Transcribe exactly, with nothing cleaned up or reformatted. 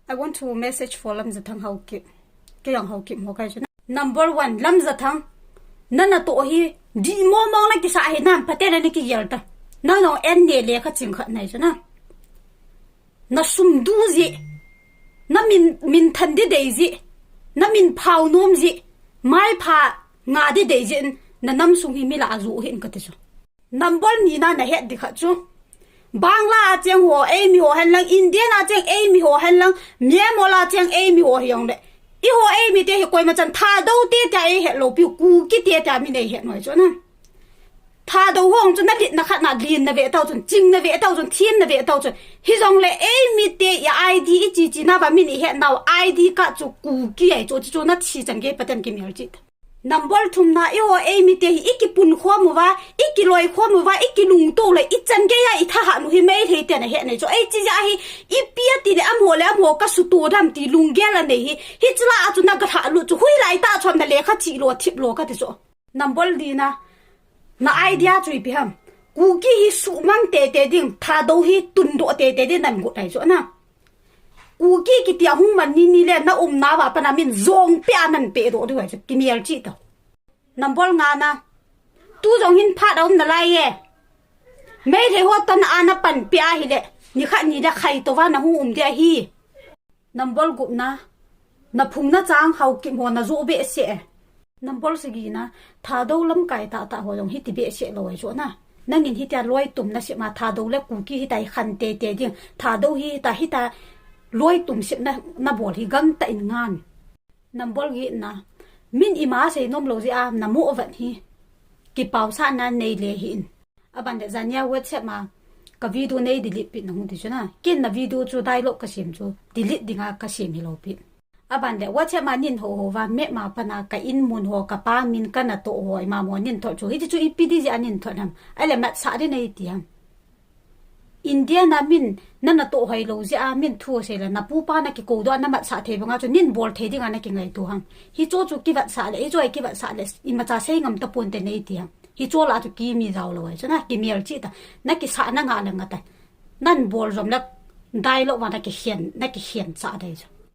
I want to message for Lamjathang Haokip. Kei jong Haokip ho kahi chu na. Number one, Lamjathang. Nana toh hi, dih mong mong na kisa hi nam, pate na ni kigel ta. Na nong en ne le kha ching khat nai chu na. Na sum du ji. Na min, min than di dei ji. Na min phau nom ji. Mai pha nga di dei ji. Na nam sung hi mi la a ju hin kati chu. Number ni na na het di khat chu. Bangla a cheng ho, eimi ho hen lang, Indian a cheng eimi ho hen lang, Myanmar a cheng eimi ho hi jong le. I ho eimi te hi koima chan Thadou te te ei het lou piu, Kuki te te mi nei het noi chu na. Thadou ho chu na lit na khat na lin na ve tau chun, ching na ve tau chun, thim na ve tau chun. Hi jong le eimi te i I D i chi chi na va min i het nau I D ka chu Kuki ai chu chu na chi chan ge paten ki mel chi. Number thum na, i ho eimi te hi, i kipun khom uva, i kiloi khom uva, i kilungto le, i chan gei a, i thahat nu hi Meitei te na het nei chu. Ei chi ja hi, i pia ti le, am ho le, am ho ka suto dam ti lunggel a nei hi. Hi chila a chu na ka tha lu chu, hui lai ta chom na le kha chi lo, thip lo ka ti chu. Number li na, na idea chu ipi ham. Kuki hi sumang tete ding, Thadou hi tundoh tete ding nan got ai chu na. Kuki kiti a hung man ni ni le na umna va pana min jong pe a nan pe doh diu ai chu kimel chi ta. Number nga na. Tu jong hin phat a um na lai e. Meitei ho tan a na pan pe a hi le. Ni khat ni le khai to va na hung um dia hi. Number gup na. Na phung na chang Haokip ho na jo be se. Number sagi na, Thadou lamkai tah tah ho jong hiti behseh lou ahi chu na. Nangin hitia loi tum na sep ma Thadou le Kuki hitia hi khan tete ding. Thadou hi hitia, hitia loi tum sep na, na bol hi gangtah in ngan. Number get na, min ima sei nom lou jeh a, na mo vat hi. Kipausah na nei le hih in. Aban le jania WhatsApp ma ka video nei delete peh na hung ti chu na. Ken na video chu dialogue ka sem chu delete dinga ka sem hilou peh. Aban le WhatsApp ma nin ho ho va map ma pana ka in mun ho ka pa min ka na toh ho ima mo nin thot chu. Hiti chu ipi di jeh a nin thot ham. Ahile matsah di nei ti ham. India na min na na toh hoi lou jeh a min thu sei le na pu pa na kikou doh a na matsah thei banga chu nin bol thei dinga na kingaito ham. Hicho chu kivatsah le, hicho hi kivatsah le, imacha sei ngam tapon te nei ti ham. Hicho la chu kimi jao lou ai chu na kimel chi ta. Na kisah na nga le nga ta. Nan bol jom le dialogue va na kikhen, na kikhen cha dei chu.